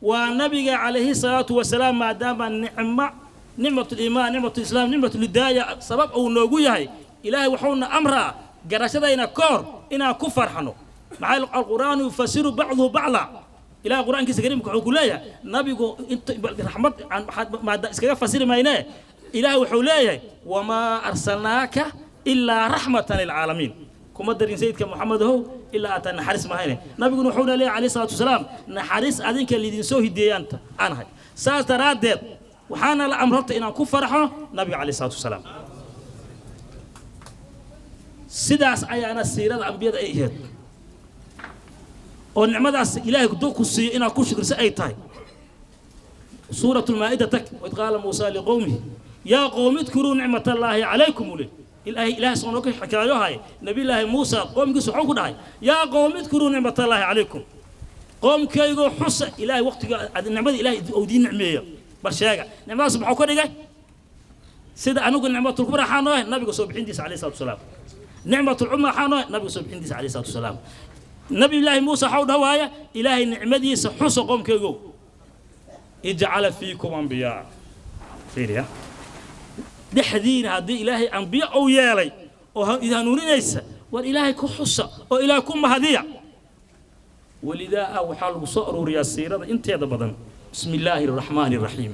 Waa nabiga calayhi salaatu wasalaam, maadaama nicmo, nicmat liimaan, nicmat lislaam, nicmat lidaaya sabab uu noogu yahay, Ilaahay wuxuuna amraa garashadayna koor inaan ku farxno. Maxaa? Alqur'aanu yufasiru bacduhu bacda. Ilahay Qur'aankiisa kariimka wuxuu ku leeyahay nabigu inta raxmad maada iskaga fasiri maynee. Ilaahay wuxuu leeyahay: wamaa arsalnaaka ilaa raxmatan lilcaalamiin. Kuma darin sayidka Moxamed ahow ilaa aataa naxariis mahayne. Nabiguna wuxuuna leeyahay calayhi salaatu wasalaam: naxariis adinka lidinsoo hideeyaan aan ahay. Saas daraaddeed waxaana la amr horta inaan ku farxo nabiga calayhi salaatu wasalaam. Sidaas ayaana siirada ambiyada ay ahayd, oo nicmadaas Ilaahay duu ku siiyo inaad ku shukriso ay tahay. Suuratu lmaa'ida tag: waid qaala Muusa liqowmihi yaa qowmi idkuruu nicmat allaahi calaykum. Ule Ilaahay, Ilaahay soo nooga xikaayo hay Nabiyullaahi Muusa qoomkiisa wuxuu ku dhahay: yaa qowmi idkuruu nicmat allaahi calaykum, qoomkaygoo xusa Ilaahay waqtiga nicmada Ilaahay uu idiin nicmeeyo. Bal sheega nicmadaas muxuu ka dhigay? Sida anigu nicmatulkubra waxaa noo nabiga soo bixintiisa calayhi salaatu wasalaam, nicmatulcumma waxaa noo nabiga soo bixintiisa calayhi salaatu wasalaam. Nabiyullaahi Muusa waxau dhawaaya: Ilaahay nicmadiisa xusa qoomkaygow, ijcala fiikum ambiyaa. Fiiriya, dhexdiina haddii Ilaahay ambiyo uu yeelay oo idin hanuuninaysa, war Ilaahay ku xusa oo Ilaahay ku mahadiya. Walidaa waxaa lagu soo aruuriyaa siirada inteeda badan bismi illaahi araxmaani araxiim.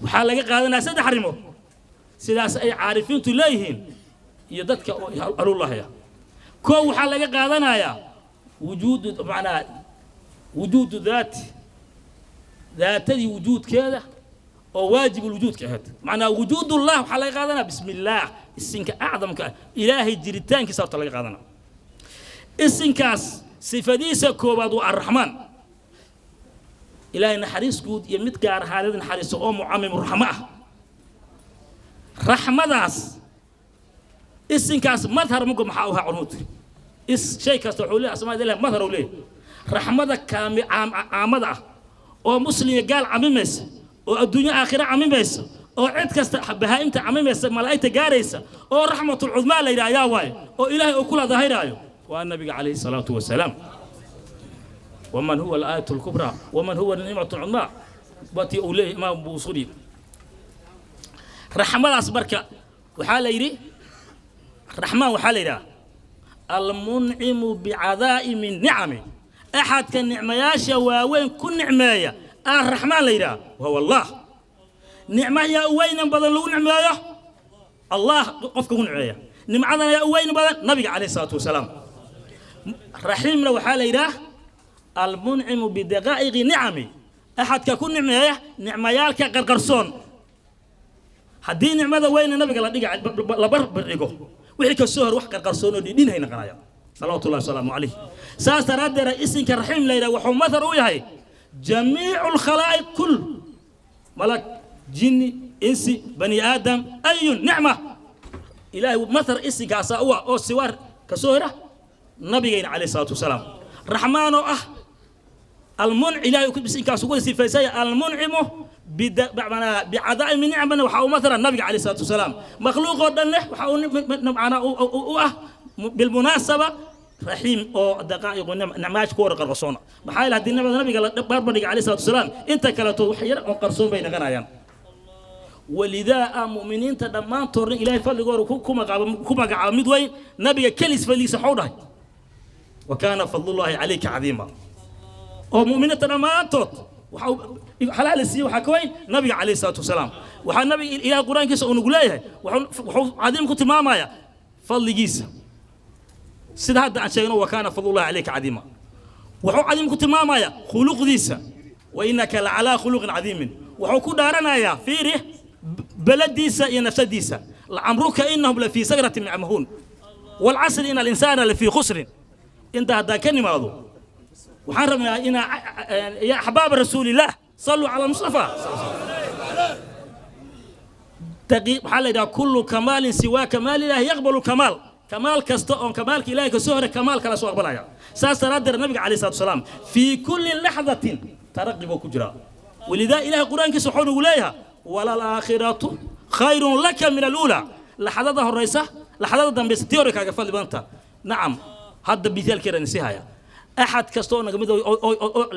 Waxaa laga qaadanaya saddex arrimood, sidaas ay caarifiintu leeyihiin iyo dadka oo alullahaya. Koo, waxaa laga qaadanayaa wujuudu, macnaa wujuudu daati, daatadii wujuudkeeda oo waajib wujuudka ahayd, macnaa wujuudullah. Waxaa laga qaadanaya bismi illaah, isinka acdamka ah, Ilaahay jiritaankiisa horta laga qaadanaya. Isinkaas sifadiisa koowaad waa Arraxmaan, Ilaahay naxariis guud iyo mid gaar ahaaneed naxariiso oo mucamimu raxmo ah. Raxmadaas isinkaas madhar muga maxaa u ahaa? Culumadu is shay kasta wuxuu leeyahay asmaada Ilahay madhar uu leeyahay. Raxmada kaami caamada ah oo muslim gaal camimaysa, oo adduunyo aakhira camimaysa, oo cid kasta bahaa'imta camimaysa, malaa'igta gaaraysa, oo raxmatul cudmaa la yidhaha ayaa waaye oo Ilaahay uu kula dahiraayo, waa nabiga calayhi salaatu wasalaam. Waman huwa alaayatu alkubraa waman huwa nicmatu alcudmaa batii uu leeyahay Imaam Buusuri. Raxmadaas marka waxaa la yidhi raxmaan waxaa la yidhaha almuncimu bicadaa'imi nicami, axadka nicmayaasha waaweyn ku nicmeeya aa raxmaan la yidhaha, wahuwa Allah. Nicmaha yaa u weynan badan lagu nicmeeyo? Allah qofka ku nicmeeya. Nimcadana yaa u weyn badan? Nabiga calayhi salaatu wasalaam. Raxiimna waxaa la yidhaah almuncimu bidaqaa'iqi nicami, axadka ku nicmeeya nicmayaalka qarqarsoon. Haddii nicmada weyna nabiga la dhiga la barbar dhigo wixii ka soo hor, wax qarqarsoon oo dhidhin hay noqonaya, salawaatullahi wasalaamu calayh. Saas daraaddeed isinka raxiim la yidhaha wuxuu mathal u yahay jamiicu alkhalaa'iq, kul malag, jinni, insi, bani aadam, ayu nicma Ilaahay mathal isinkaasaa u ah oo siwaar ka soo hora nabigayna calayhi salaatu wasalaam. Raxmaan oo ah almunc, Ilahay isinkaas ugu sifaysaya almuncimu bicadaa'imi nicmana, waxaa u mathala nabiga calayhi salaatu wasalaam. Makhluuqoo dhan leh waxaa macnaa u ah bilmunaasaba raxiim oo daqaa'iqu nicmaash ku wara qarqarsoona. Maxaa yeele haddii nicmada nabiga la barbardhiga calayhi salaatu wasalaam, inta kaleeto wax yar oo qarsoon bay noqonayaan. Walidaa mu'miniinta dhammaantoodna Ilaahay fadligooda ku magacaabo mid weyn nabiga kelis fadligiisa. Waxuu dhahay: wa kaana fadlullaahi calayka cadiima. Oo mu'miniinta dhammaantood waxaa la siiyey waxaa ka weyn nabiga calayhi salaatu wasalaam. Waxaa nabiga Ilahay Qur-aankiisa uu nagu leeyahay wuxuu cadiim ku tilmaamayaa fadligiisa, sida hadda aan sheegno: wa kaana fadlullahi calayka cadiima. Wuxuu cadiim ku tilmaamayaa khuluqdiisa: wa innaka lacalaa khuluqin cadiimin. Wuxuu ku dhaaranayaa, fiiri, beladiisa iyo nafsadiisa: lacamruka innahum lafii sakratin yacmahuun, waalcasri ina alinsaana lafii khusrin. Inta haddaan ka nimaado, waxaan rabnaa inaa ya axbaaba rasuulillaah saluu cala Mustafa. Waxaa la yidhaha kullu kamaalin siwaa kamaalillahi yaqbalu kamaal. Kamaal kasta oon kamaalka Ilahay ka soo hore kamaal kala soo aqbalaya. Saas daraaddeed nabiga calayhi salaatu wasalaam fii kulli laxdatin taraqi buu ku jiraa. Walidaa Ilahay Qur-aankiisa wuxuu nagu leeyahay: walalaakhiratu khayrun laka min aluulaa. Laxdada horeysa laxdada dambaysa tii hore kaaga fadli badanta. Nacam, hadda mithaalkeeda sii haya. Axad kastoo naga mid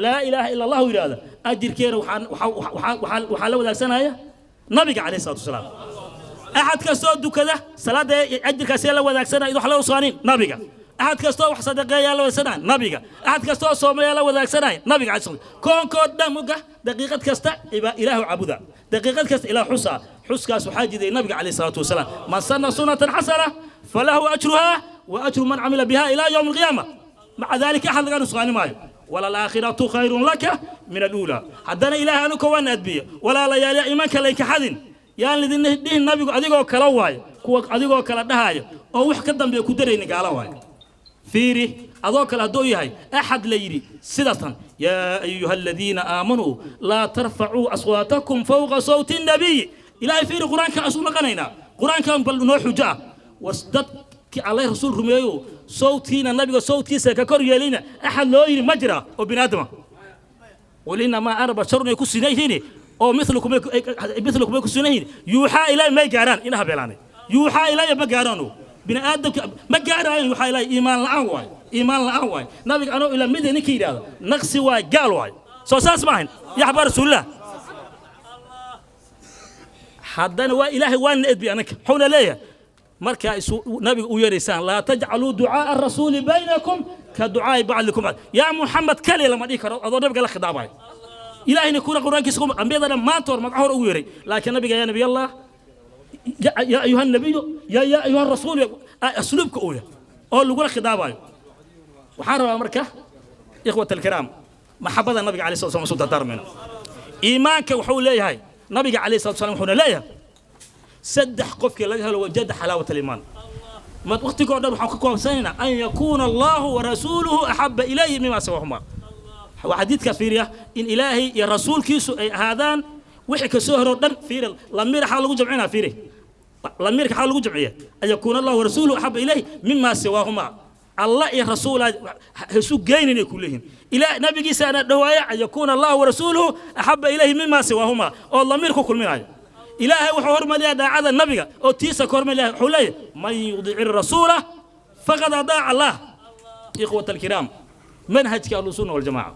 laa ilaaha ila Allahu yidhaahda, ajirkeena waxaa la wadaagsanaya nabiga calayhi salaatu wasalaam. Axad kastoo dukada salaada, ajirkaasee la wadaagsanaya, wax la usaanin nabiga. Axad kastoo wax sadaqeeyaa la wadaagsanaya nabiga. Axad kastoo soomayaa la wadaagsanaya nabiga calayhi salaam. Koonkoo dhan muga daqiiqad kasta ilaahu caabuda, daqiiqad kasta ilaah xusaa. Xuskaas waxaa jiday nabiga calayhi salaatu wasalaam: man sanna sunnatan xasana falahu ajruhaa wa ajru man camila biha ilaa yowmi alqiyaama. Maca dalika axad laga nusqaani maayo. Walalaakhiratu khayrun laka min aluulaa. Haddana ilaahay anuka waan adbiye. Walaalayaal, yaa iimaanka laynka xadin, yaan lidin dhihin nabigu adigoo kala waayo. Kuwa adigoo kala dhahaayo oo wax ka dambeeya ku darayni gaala waayo. Fiiri, adoo kale hadduu yahay axad la yidhi sidaastan: yaa ayuha aladiina aamanuu laa tarfacuu aswaatakum fawqa sawti nnabiy. Ilaahay, fiiri, qur-aanka isu naqanaynaa, qur-aankan bal noo xujo ah. Was dadkii Alle rasuul rumeeyo, sawtkiina nabiga sawtkiisa ka kor yeelina. Axad loo yidhi ma jira oo bini aadama? Qul innamaa ana basharun ay ku sinan yihiin oo milukum ay ku sinan yihiin. Yuuxaa ilay may gaaraan ina habeelaanay, yuuxaa ilaya ma gaaraano, bini aadamka ma gaaraayan yuuxaa ilay. Iimaan la'aan waayo, iimaan la'aan waayo. Nabiga anoo ila mid ninka yidhaahda naqsi waay, gaal waayo. Soo saas ma ahayn yaxbaa rasuulillah? Haddana waa Ilaahay waana edbi anaka, wuxuuna leeyahay markaa isu nabiga u yeeraysaan: laa tajcaluu ducaaa arasuuli baynakum ka ducaai bacdikum bacd. Yaa Muxamed kaliya lama dhihi karo adoo nabiga la khidaabayo. Ilaahayna kuna qur-aankiisa ambiyada dhan maanta hor magac hor ugu yeeray, laakiin nabiga yaa nabiy Allah, yaa ayuha nabiyu, yaa ayuha rasuul, asluubka uu yahay oo lagula khidaabayo. Waxaan rabaa marka, ikhwat alkiraam, maxabada nabiga alayhi salatu wasalam isu dardaarmayna. Iimaanka wuxuu leeyahay nabiga calayhi salatu wasalam, wuxuuna leeyahay saddex qofkii laga helo wajada xalaawat aliimaan. Ma waqtigoo dhan waxaan ku koobsanaynaa an yakuuna Allahu warasuuluhu axaba ilayhi mima siwahuma. Waa xadiidkaas, fiiriya, in Ilaahay iyo rasuulkiisu ay ahaadaan wixii ka soo horoo dhan. Fiiri, lamiir xaa lagu jamcinaa? Fiiri, lamiirka xaa lagu jamciya? An yakuuna Allahu warasuuluhu axaba ilayhi mima siwaahuma. Allah iyo rasuulaa isu geynin ay ku leeyihiin. Ilaa nabigiisa ana dhawaaya an yakuuna Allahu warasuuluhu axaba ilayhi mima siwaahuma, oo lamiir ku kulminayo. Ilaahay wuxuu hormariyaa daacada nabiga oo tiisa ka hormariya. Wuxuu leeyahay: man yudici rasuula faqad adaaca Allah. Ikhwata alkiraam, manhajka ahlusunna waljamaca,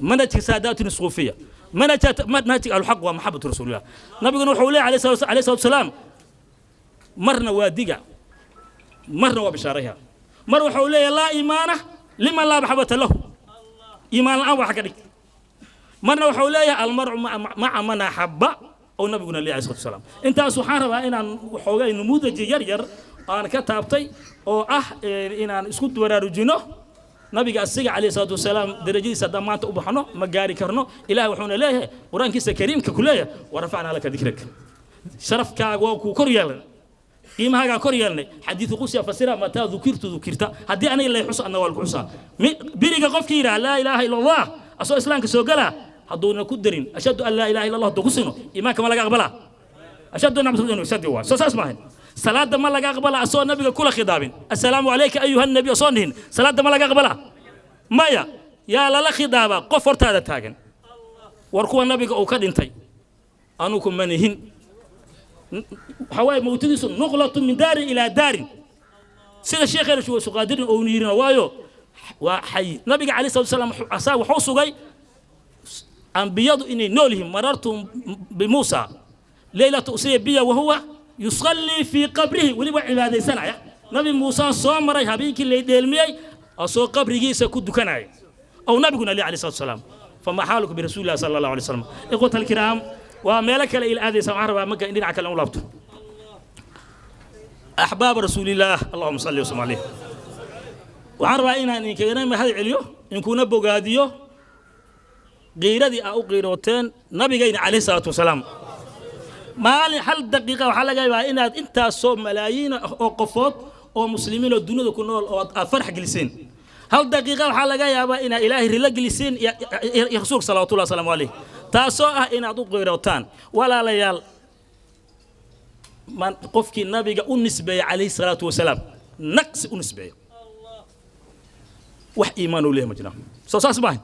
manhajka saadaatuna suufiya, manhajka ahluxaq waa maxabatu rasuulillah. Nabiguna wuxuu leeyahay alayhi salatu wasalaam, marna waa diga, marna waa bishaarayha. Mar wuxuu leeyahay: laa iimaana liman laa maxabata lahu, iimaan la'aan waa ka dhig. Marna wuxuu leeyahay: almarcu maca man axabba, oo nabiguna leeyahay alayhi salatu wasalaam. Intaas waxaan rabaa inaan waxoogay numuudaji yar yar aan ka taabtay oo ah inaan isku baraarujino nabiga asiga calayhi salaatu wasalaam. Darajadiisa haddaan maanta u baxno ma gaari karno. Ilaah wuxuuna leeyahay qur-aankiisa kariimka ku leeyahay: warafacnaa laka dikrak. Sharafkaaga waa kuu kor yeelnay, qiimahaagaa kor yeelnay. Xadiidu qudsiya fasira: mataa dukirtu dukirta. Haddii aniga lay xuso, adna waa lagu xusaa. Beriga qofkii yidhaha laa ilaaha ila Allah asoo islaamka soo galaa, hadduuna ku darin ashhadu an laa ilaha illa Allah, hadduu ku sino, iimaanka ma laga aqbalaa? Ashhadu anna Muhammadan shadi waa. Soo saas maahan? Salaada ma laga aqbalaa asoo nabiga kula khidaabin? Assalaamu calayka ayuha nabiy asoo dhihin, salaada ma laga aqbalaa? Maya. Yaa lala khidaabaa? Qof hortaada taagan. War kuwa nabiga uu ka dhintay anugu ma nihin. Waxaa waaye mawtadiisu nuqlatu min daarin ilaa daarin, sida sheekheena shuqaadirin oonu yirina, waayo waa xay. Nabiga calayhi salatu wasalaam asaa wuxuu sugay ambiyadu inay nool yihiin: marartu bimuusa leylata usriya biya wahuwa yusallii fii qabrihi. Weliba cibaadaysanaya. Nabi Muuse soo maray habeenkii lay dheelmiyey asoo qabrigiisa ku dukanaya, oo nabiguna leeyahay alayhi salatu wasalaam. Fama xaaluku birasuulillahi sala allahu alay wasalam? Ikhwata alkiraam, waa meelo kale ila aadaysa. Waxaan rabaa marka in dhinaca kale u laabto. Axbaab rasuulillaah, allahuma salli wasallam calayh. Waxaan rabaa inaan idinkagana mahad celiyo, inkuna bogaadiyo qiiradii aa u qiirooteen nabigayna calayhi salaatu wasalaam. Maalin hal daqiiqa waxaa laga yaabaa inaad intaasoo malaayiin oo qofood oo muslimiin oo dunida ku nool oo aad farax geliseen. Hal daqiiqa waxaa laga yaabaa inaad Ilaahay rilo geliseen iyo rasuulka salawatullahi wasalaamu calayh, taasoo ah inaad u qiirootaan. Walaalayaal, man qofkii nabiga u nisbeeya calayhi salaatu wasalaam naqsi u nisbeeya, wax iimaan uu leeyahay ma jiraan. Soo saas maahan?